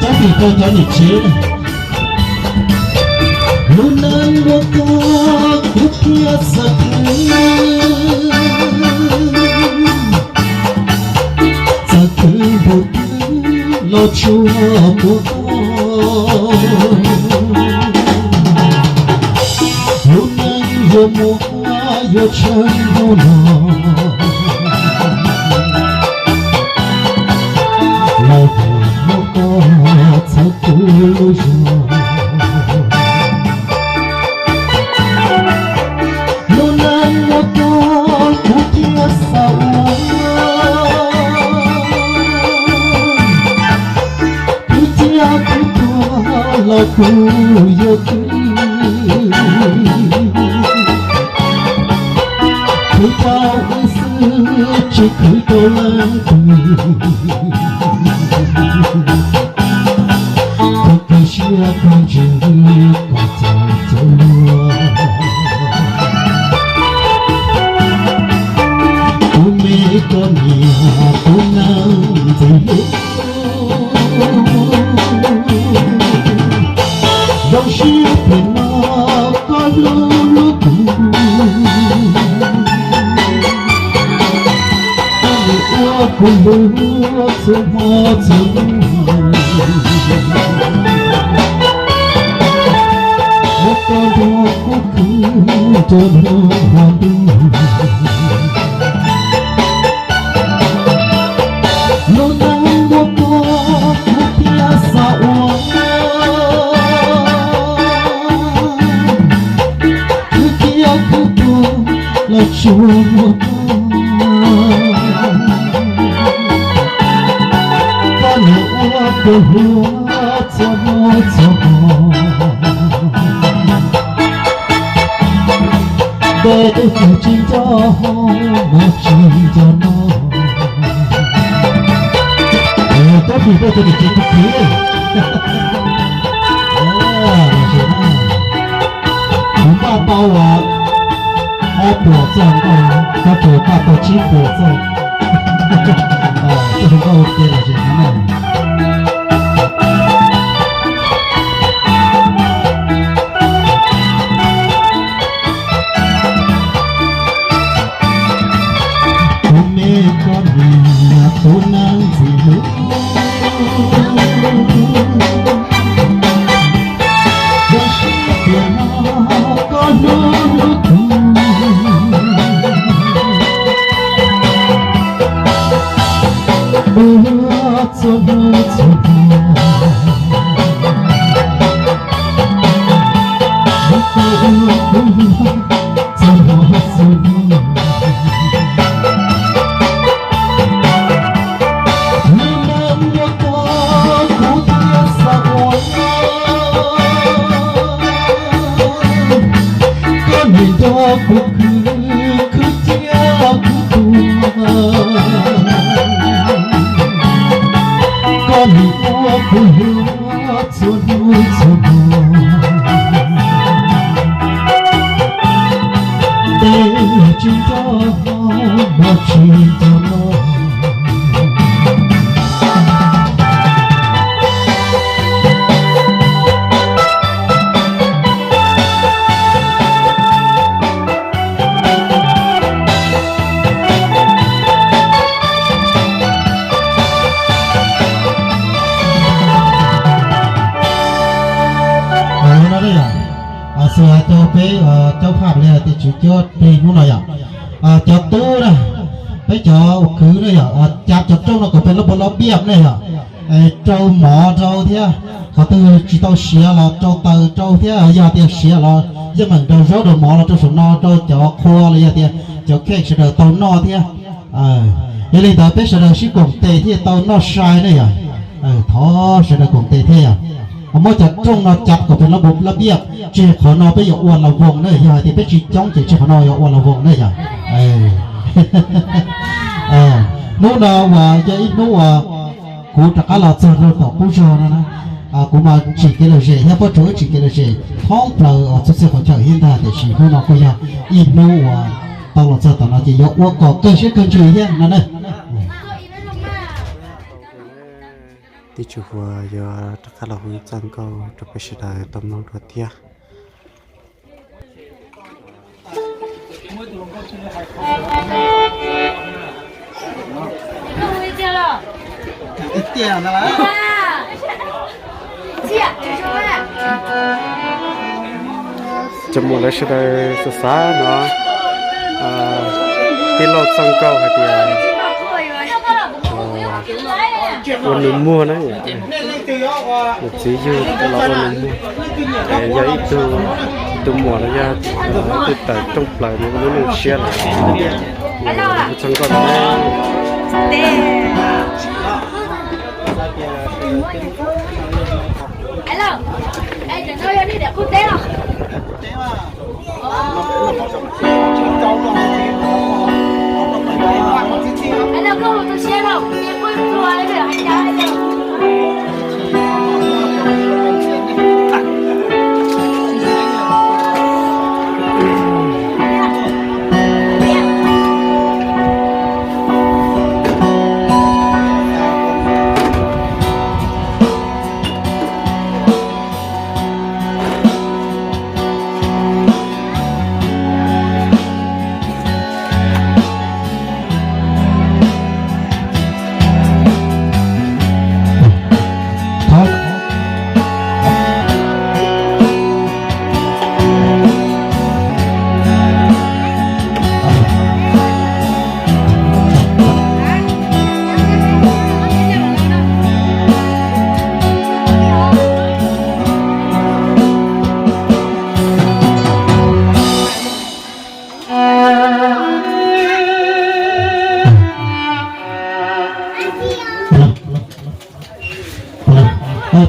Cov tim rau cov niam tsev, lub neej ua koj kuv thiaj xav khwv, xav khwv npaum twg los tsuas muaj koj. Lub neej yuav muaj yuav tsawg hnub no, los yog muaj koj txhawb kuv lub zog. Lub neej ua koj kuv thiaj xav ua, kuv thiaj kuv tuag los kuv yuav khwv, khwv rau wb xwb tsis khwv rau leej twg. Koj cia siab koj ntsia kom txog txoj hlua, kuv me koj niam kuv neej ntxim hlub. Zoo siab tias no koj hlub hlub kuv, koj nws ua kuv hlub txhua hmo txhua hnub. Muab koj nrog kuv khwv rau nruab hnub, lub neej ua koj kuv thiaj xav ua, khwv thiab khwv tuag los tsuas muaj koj. Koj nws ua kuv hlub txhua hnub txhua hmo. Tej tus tsis nco hauv mas tsis nco no. Koj tus koj tus niam tsev tus kwv, kuv npaj tau ob puas txoj nkauj, koj tsuas npaj tau tsib puas txoj. Koj tus nkauj ua ke los tsis hnov na. Kuv me koj niam kuv neej ntxim hlub, zoo siab tias no koj hlub hlub kuv. Ua txhua hnub txhua hmo, ua kuv hlub txhua hmo txhua hnub. Lub neej ua koj kuv thiaj xav ua, koj nim nrog kuv khwv, khwv thiab khwv tuag. Koj nim ua kuv hlub txhua hnub txhua hmo. Tej tsis nco hauv mas tsis nco no. Xws hais rau peb cov phaj li hais tias tswv cuab plig hnub no yom, cov tub na, peb cov ua kwv na yom, cav cov rooj no kom peb lub npau lub npiaj ne yom. rau mov rau thiab, qhov twg tsis tau siav los rau taws rau thiab, yog tias siav los yeej meem rau zaub rau mov los rau saum no rau cov qhua los yog tias cov khej sawv daws tau noj thiab. Yog li ntawd peb sawv daws sib koom tes thiaj tau noj sai ne yom. Thov sawv daws koom tes thiab yom. Muab cov rooj no cav kom pem lab npiaj, tseg qhov no peb yuav ua las voos na, yog hais tias peb tsis coob ces tseg qhov no yuav ua las voos na yom. Hnub no uas yog ib hnub uas kuv rov qab los txog rau tom qub zog no na, kuv mas tsim kev lom zem thiab Pob Tsuas wb tsim kev lom zem thoob plaws txhua txhia qhov chaw thiab ntag, tiam sis hnub no kuj yog ib hnub uas tau los txog tom no ces yuav ua kom kawg siab kawg ntsws thiab no na. Tib tsis huas yuav rov qab los hu txoj nkauj rau peb sawv daws tau mloog dua thiab. Cov muam lawv sawv daws xav xav no, tij laug txoj nkauj hais tias ua nus muag na, nws txiv yug los ua nus muag. Yog ib tug, tus muam los yog tus tawm rooj plaws nws ua lub neej tshiab lawm. Txog nkauj no.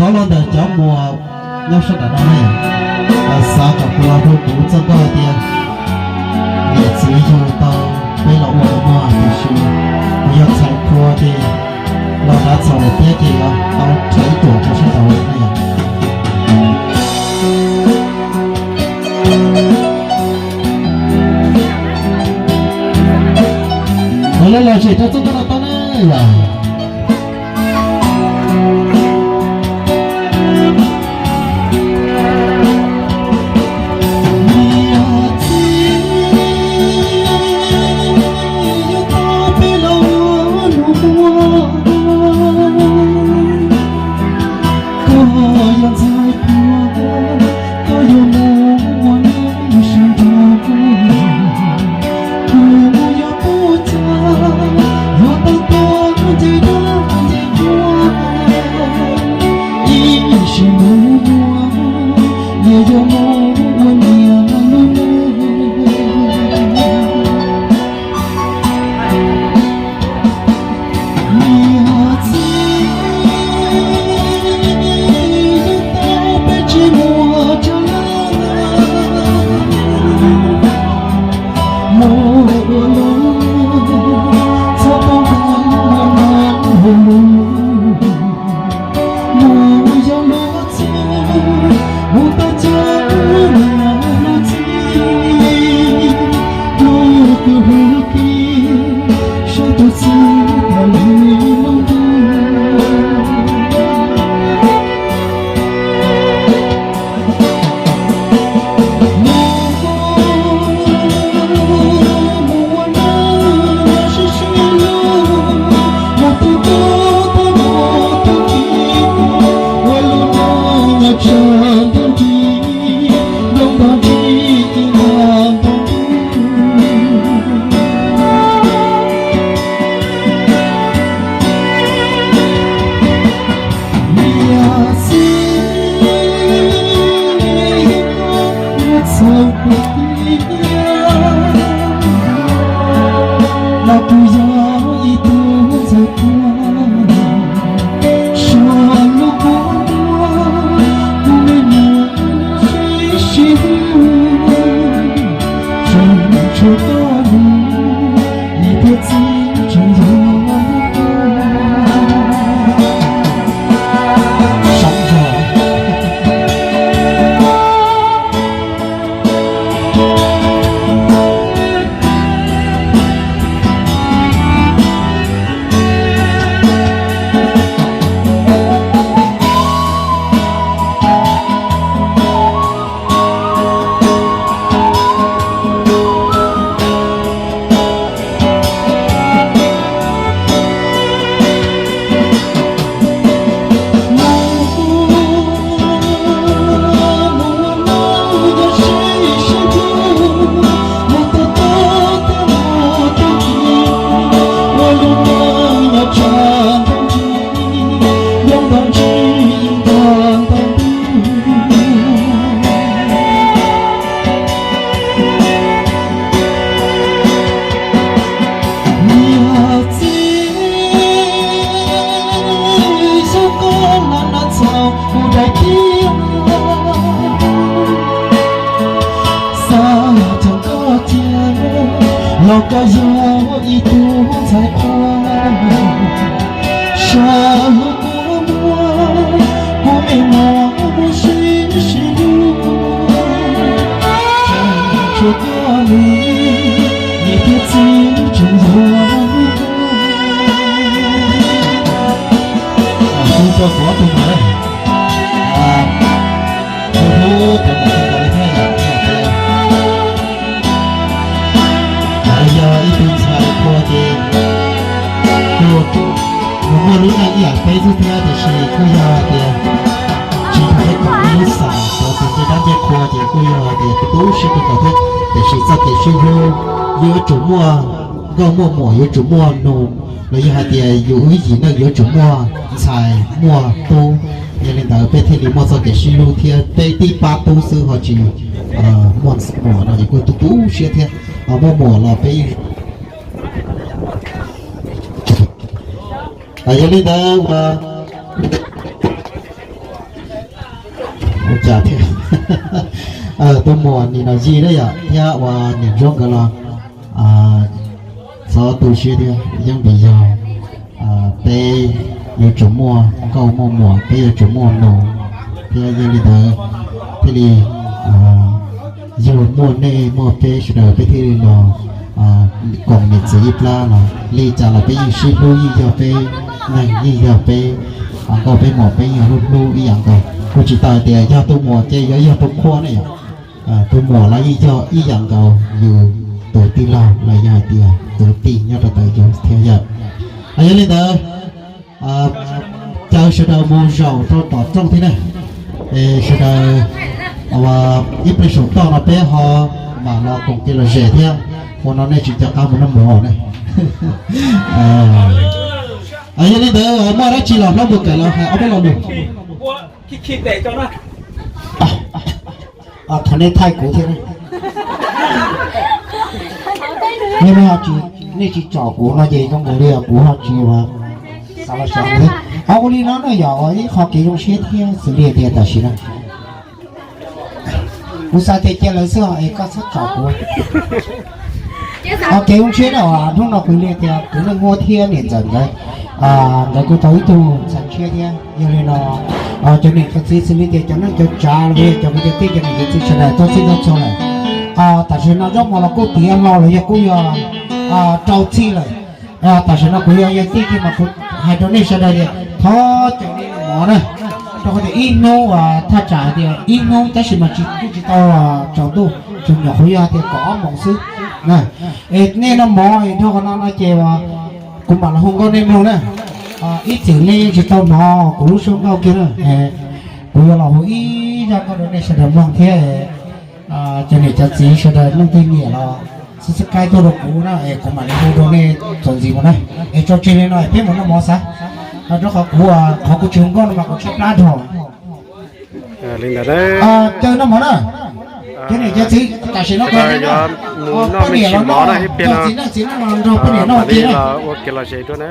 Thov los ntawm cov muam nyob sab nram no ne, xav kom kuv los hu kuv txoj nkauj tias niam txiv yug tau peb los ua nus muag, tiam sis kuv yog txhais qhua ces los dav txhaum lawm thiab ces yuav tau rhais ib ruam rau sab nraud ne yom. Los lawv los zem rau txoj nkauj no tau ne yom. Koj yog ib tug ntxhais qhua, sawv los koj muab kuv me mos muab sib sib hlub, tshuav koj li, niam thiab txiv tseem yuav hlub koj. Hlub rau kuv ob tug mas, hlub rau kuv li thiab. Yog ib tug ntxhais qhua ces kuj muaj lub neej ib yam peb xwb thiab, tiam sis kuj yog hais tias tsis muaj ib lub xav xav tus ncej dab ncej qhua ces kuj yog hais tias tu siab kawg nkaus thiab. Tiam sis txoj kev sib hlub yuav tsum muaj nkauj muaj muam, yuav tsum muaj nus, los yog hais tias yus wb yim neej yuav tsum muaj ntxhais muaj tub. Yog li ntawd peb thiaj li muaj txoj kev sib hlub thiab, peb tib pab tub xwb ho tsis muaj muam no ces kuj tu tu siab thiab. Muaj muam los peb, yog li ntawd ua cas thiab, tus muam nim no Yij na yom, thiab ua niam Ntsuab nkawd los txhob tu siab thiab, yeej vim yog peb yuav tsum muaj nkauj muaj muam, peb yuav tsum muaj nus, thiab yog li ntawd thiaj li yog muaj nej muaj peb sawv daws peb thiaj li los koom niam txiv ib plab los li cas los peb yeej sib hlub, yeej yog peb neeg, yeej yog peb nkauj peb muam, peb yeej yog hlub hlub ib yam nkaus. Kuj tsis tau hais tias yog tus muam ces yuav yog tus qhua ne yom. Tus muam los yeej yog ib yam nkaus yus tus tij laug los yog hais tias tus tij nyob rau ntawm yus thiab yom. Yog li ntawd caw sawv daws mus zaum rau tom rooj thiab na. Es sawv daws ib pliag saum toj no peb ho mam los koom kev lom zem thiab, ua no nej tsis nco qab mus noj mov ne. Yog li ntawd muaj dab tsi los hlob mus kawm los hais ob peb lo lus. Thov nej thaij kuv thiab. Nej tsis tsom kuv no ces zoo nkaus li kuv ho tsis ua xav los xav thiab. Ho ua li no no yog ib qho kev zoo siab thiab xws li tias tam sim no kuv xav tias cia lawv xwb es koj txhob tsom kuv. Ho kev zoo siab na, hnub no kuv li tias kuv neej huab thiab niam ntxawm nkawd, nkawd kuj tau ib tug ntxhais tshiab thiab. Yog li no cov niam cov txiv xws li tias cov neej cov tsav los yog cov kwv cov tij cov niam cov txiv sawv daws tau txhij tau txhua lawm. Tam sim no zaub mov los kuj tiav hlo los yog kuj yog rau txhij lawm. Tam sim no kuv yog yawg tij thiab mas kuv hais rau nej sawv daws tias thov caw nej noj mov na, rau qhov tias ib hnub thaj tsam hais tias ib hnub tab sis mas tsis kuj tsis tau tsaus ntuj, tsaus nyuam qhuav yog hais tias kaum ob moos xwb. Es nej noj mov es nrog qhov no no ces kuv mam los hu nkauj nej mloog na. Ib txwm nej yeej tsis tau hnov kuv lub suab nkauj kiag na, kuv yuav los hu ib zaj nkauj rau nej sawv daws mloog thiab. Cov niam cov txiv sawv daws leej twg nyiam los subscribe tuaj rau kuv na es kuv mam li hu rau nej txuas ntxiv mus na. Es tso tseg li no es peb mus noj mov xav, rau qhov kuv, qhov kuv tsis hu nkauj no mas kuv tshaib plab dhau. Caw noj mov na. Cov niam cov txiv tam sim no kuv noj mov na, txiv neej txiv neej los nrog poj niam noj ua ke na.